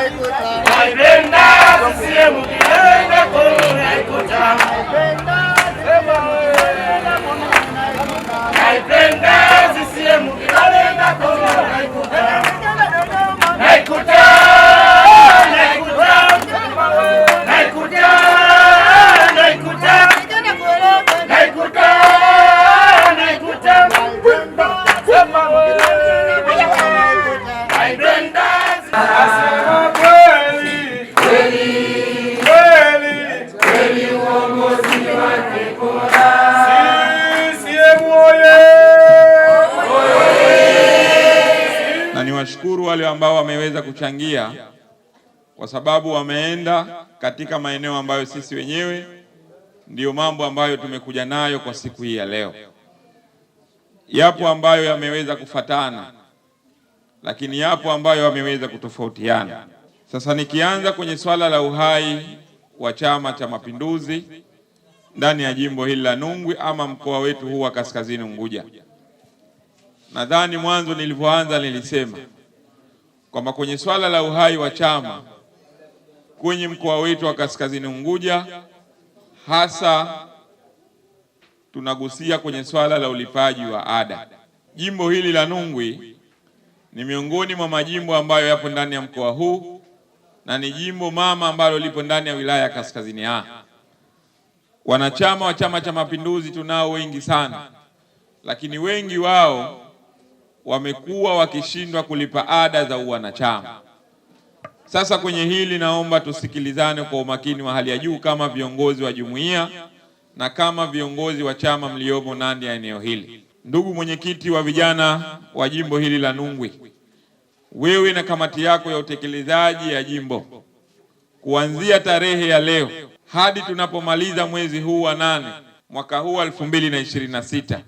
Naipenda CCM kila kona naikuta. Naipenda CCM kila kona naikuta. Naikuta, naikuta, naikuta, naikuta, naikuta, naikuta. Naipenda. Asema kweli kweli Kweli uongozi wake bora. CCM oye! Na niwashukuru wale ambao wameweza kuchangia, kwa sababu wameenda katika maeneo ambayo sisi wenyewe ndiyo mambo ambayo tumekuja nayo kwa siku hii ya leo. Yapo ambayo yameweza kufatana, lakini yapo ambayo yameweza kutofautiana. Sasa nikianza kwenye swala la uhai wa Chama cha Mapinduzi ndani ya jimbo hili la Nungwi ama mkoa wetu huu wa Kaskazini Unguja, nadhani mwanzo nilivyoanza nilisema kwamba kwenye swala la uhai wa chama kwenye mkoa wetu wa Kaskazini Unguja, hasa tunagusia kwenye swala la ulipaji wa ada. Jimbo hili la Nungwi ni miongoni mwa majimbo ambayo yapo ndani ya mkoa huu na ni jimbo mama ambalo lipo ndani ya wilaya ya Kaskazini A. Wanachama wa Chama cha Mapinduzi tunao wengi sana, lakini wengi wao wamekuwa wakishindwa kulipa ada za uwanachama. Sasa kwenye hili naomba tusikilizane kwa umakini wa hali ya juu kama viongozi wa jumuiya na kama viongozi wa chama mliomo ndani ya eneo hili. Ndugu mwenyekiti wa vijana wa jimbo hili la Nungwi, wewe na kamati yako ya utekelezaji ya jimbo, kuanzia tarehe ya leo hadi tunapomaliza mwezi huu wa 8 mwaka huu 2026,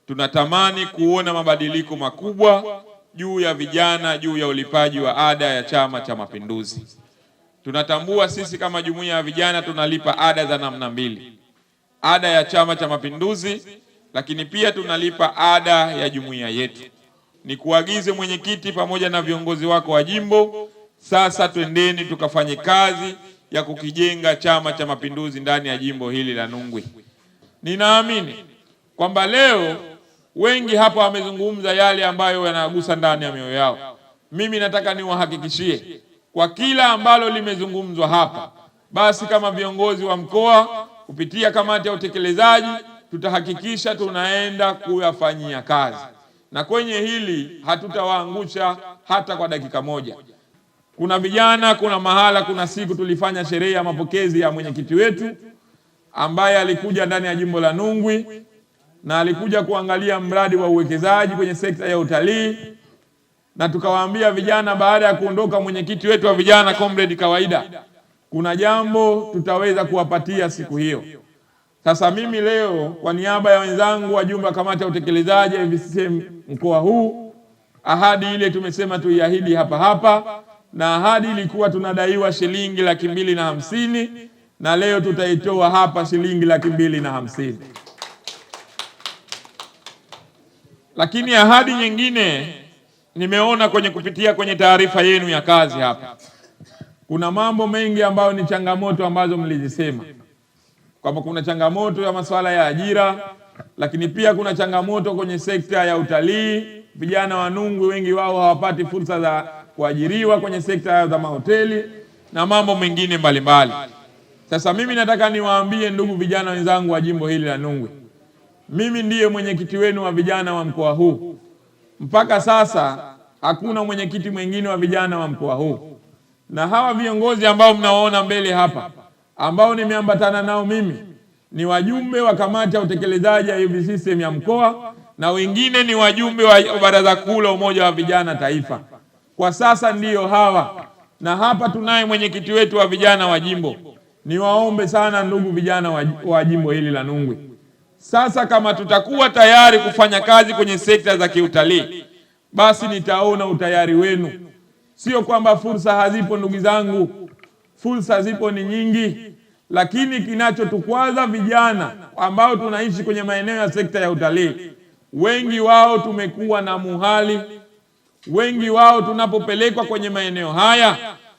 tunatamani kuona mabadiliko makubwa juu ya vijana, juu ya ulipaji wa ada ya Chama cha Mapinduzi. Tunatambua sisi kama jumuiya ya vijana tunalipa ada za namna mbili, ada ya Chama cha Mapinduzi, lakini pia tunalipa ada ya jumuiya yetu. Nikuagize mwenyekiti pamoja na viongozi wako wa jimbo, sasa twendeni tukafanye kazi ya kukijenga Chama cha Mapinduzi ndani ya jimbo hili la Nungwi. Ninaamini kwamba leo wengi hapa wamezungumza yale ambayo yanagusa ndani ya mioyo yao. Mimi nataka niwahakikishie kwa kila ambalo limezungumzwa hapa, basi kama viongozi wa mkoa kupitia kamati ya utekelezaji tutahakikisha tunaenda kuyafanyia kazi, na kwenye hili hatutawaangusha hata kwa dakika moja. Kuna vijana, kuna mahala, kuna siku tulifanya sherehe ya mapokezi ya mwenyekiti wetu ambaye alikuja ndani ya jimbo la Nungwi na alikuja kuangalia mradi wa uwekezaji kwenye sekta ya utalii, na tukawaambia vijana, baada ya kuondoka mwenyekiti wetu wa vijana Comrade Kawaida, kuna jambo tutaweza kuwapatia siku hiyo. Sasa mimi leo kwa niaba ya wenzangu wajumbe wa kamati ya utekelezaji ya UVCCM mkoa huu, ahadi ile tumesema tuiahidi hapa hapa, na ahadi ilikuwa tunadaiwa shilingi 250,000 na leo tutaitoa hapa shilingi 250,000. Lakini ahadi nyingine nimeona kwenye kupitia kwenye taarifa yenu ya kazi hapa, kuna mambo mengi ambayo ni changamoto ambazo mlizisema kwamba kuna changamoto ya masuala ya ajira, lakini pia kuna changamoto kwenye sekta ya utalii. Vijana wa Nungwi wengi wao hawapati fursa za kuajiriwa kwenye sekta za mahoteli na mambo mengine mbalimbali. Sasa mimi nataka niwaambie ndugu vijana wenzangu wa jimbo hili la Nungwi, mimi ndiye mwenyekiti wenu wa vijana wa mkoa huu. Mpaka sasa hakuna mwenyekiti mwingine wa vijana wa mkoa huu, na hawa viongozi ambao mnawaona mbele hapa ambao nimeambatana nao mimi ni wajumbe wa kamati ya utekelezaji ya UVCCM ya mkoa na wengine ni wajumbe wa Baraza Kuu la Umoja wa Vijana Taifa. Kwa sasa ndiyo hawa, na hapa tunaye mwenyekiti wetu wa vijana wa jimbo. Niwaombe sana ndugu vijana wa jimbo hili la Nungwi, sasa kama tutakuwa tayari kufanya kazi kwenye sekta za kiutalii, basi nitaona utayari wenu. Sio kwamba fursa hazipo ndugu zangu, fursa zipo ni nyingi, lakini kinachotukwaza vijana ambao tunaishi kwenye maeneo ya sekta ya utalii, wengi wao tumekuwa na muhali, wengi wao tunapopelekwa kwenye maeneo haya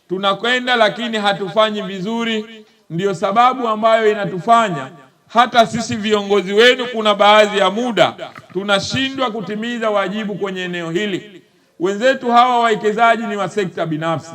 Tunakwenda lakini hatufanyi vizuri. Ndiyo sababu ambayo inatufanya hata sisi viongozi wenu kuna baadhi ya muda tunashindwa kutimiza wajibu kwenye eneo hili. Wenzetu hawa wawekezaji ni wa sekta binafsi.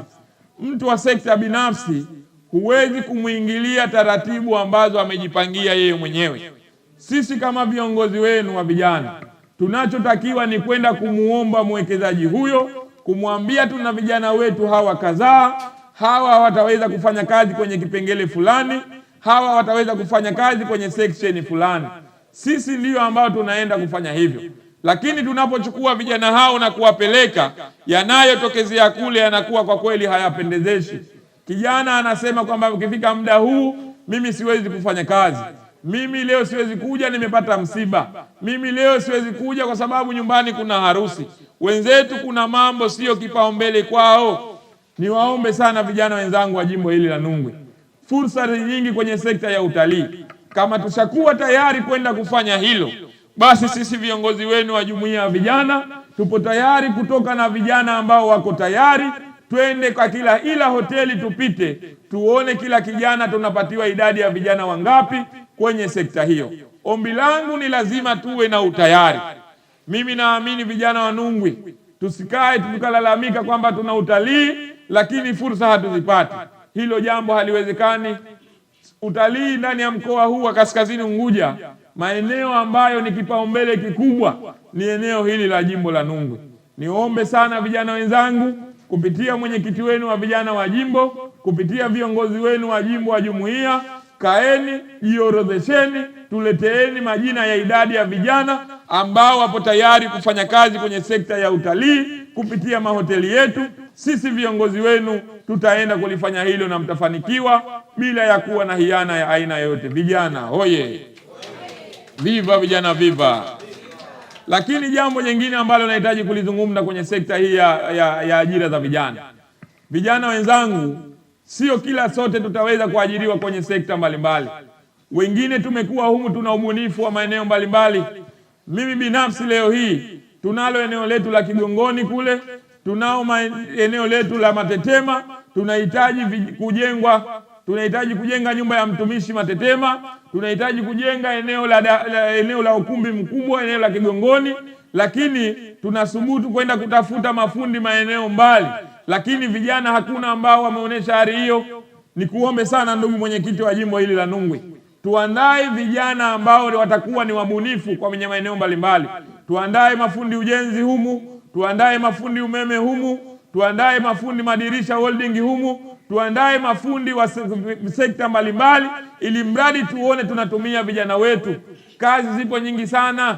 Mtu wa sekta binafsi huwezi kumwingilia taratibu ambazo amejipangia yeye mwenyewe. Sisi kama viongozi wenu wa vijana tunachotakiwa ni kwenda kumuomba mwekezaji huyo, kumwambia tuna vijana wetu hawa kadhaa, hawa wataweza kufanya kazi kwenye kipengele fulani, hawa wataweza kufanya kazi kwenye section fulani. Sisi ndiyo ambao tunaenda kufanya hivyo, lakini tunapochukua vijana hao na kuwapeleka, yanayotokezea kule yanakuwa kwa kweli hayapendezeshi. Kijana anasema kwamba ukifika muda huu mimi siwezi kufanya kazi, mimi leo siwezi kuja, nimepata msiba, mimi leo siwezi kuja kwa sababu nyumbani kuna harusi. Wenzetu kuna mambo sio kipaumbele kwao. Niwaombe sana vijana wenzangu wa jimbo hili la Nungwi, fursa ni nyingi kwenye sekta ya utalii. Kama tushakuwa tayari kwenda kufanya hilo, basi sisi viongozi wenu wa jumuiya ya vijana tupo tayari kutoka na vijana ambao wako tayari, twende kwa kila ila hoteli tupite, tuone kila kijana tunapatiwa idadi ya vijana wangapi kwenye sekta hiyo. Ombi langu ni lazima tuwe na utayari. Mimi naamini vijana wa Nungwi tusikae tukalalamika kwamba tuna utalii lakini fursa hatuzipati. Hilo jambo haliwezekani. Utalii ndani ya mkoa huu wa Kaskazini Unguja, maeneo ambayo ni kipaumbele kikubwa ni eneo hili la jimbo la Nungwi. Niombe sana vijana wenzangu, kupitia mwenyekiti wenu wa vijana wa jimbo, kupitia viongozi wenu wa jimbo wa jumuiya, kaeni, jiorodhesheni, tuleteeni majina ya idadi ya vijana ambao wapo tayari kufanya kazi kwenye sekta ya utalii kupitia mahoteli yetu. Sisi viongozi wenu tutaenda kulifanya hilo na mtafanikiwa bila ya kuwa na hiana ya aina yoyote. Vijana hoye! Viva vijana, viva! Lakini jambo jingine ambalo nahitaji kulizungumza kwenye sekta hii ya ajira za vijana, vijana wenzangu, sio kila sote tutaweza kuajiriwa kwenye sekta mbalimbali. Wengine tumekuwa humu tuna ubunifu wa maeneo mbalimbali. Mimi binafsi leo hii tunalo eneo letu la Kigongoni kule, tunao eneo letu la Matetema, tunahitaji kujengwa, tunahitaji kujenga nyumba ya mtumishi Matetema, tunahitaji kujenga eneo la ukumbi mkubwa eneo la Kigongoni, lakini tunasubutu kwenda kutafuta mafundi maeneo mbali, lakini vijana hakuna ambao wameonyesha ari hiyo. Nikuombe sana ndugu mwenyekiti wa jimbo hili la Nungwi, tuandae vijana ambao watakuwa ni wabunifu kwa kwenye maeneo mbalimbali. Tuandae mafundi ujenzi humu, tuandae mafundi umeme humu, tuandae mafundi madirisha welding humu, tuandae mafundi wa sekta mbalimbali, ili mradi tuone tunatumia vijana wetu. Kazi zipo nyingi sana,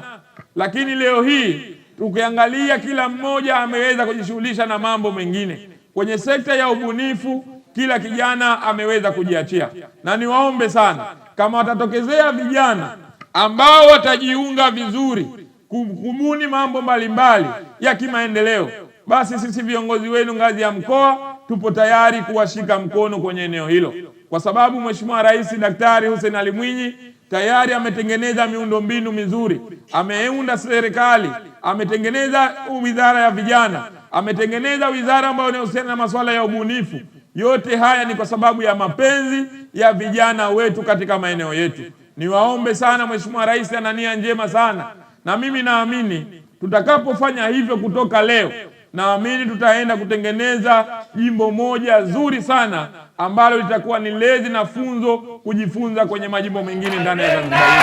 lakini leo hii tukiangalia kila mmoja ameweza kujishughulisha na mambo mengine. Kwenye sekta ya ubunifu kila kijana ameweza kujiachia, na niwaombe sana, kama watatokezea vijana ambao watajiunga vizuri kubuni mambo mbalimbali ya kimaendeleo, basi sisi viongozi wenu ngazi ya mkoa tupo tayari kuwashika mkono kwenye eneo hilo, kwa sababu Mheshimiwa Rais Daktari Hussein Ali Mwinyi tayari ametengeneza miundombinu mizuri, ameunda serikali, ametengeneza wizara ya vijana, ametengeneza wizara ambayo inahusiana na masuala ya ubunifu. Yote haya ni kwa sababu ya mapenzi ya vijana wetu katika maeneo yetu. Niwaombe sana, Mheshimiwa Rais ana nia njema sana, na mimi naamini tutakapofanya hivyo kutoka leo, naamini tutaenda kutengeneza jimbo moja zuri sana ambalo litakuwa ni lezi na funzo kujifunza kwenye majimbo mengine ndani ya Zanzibar.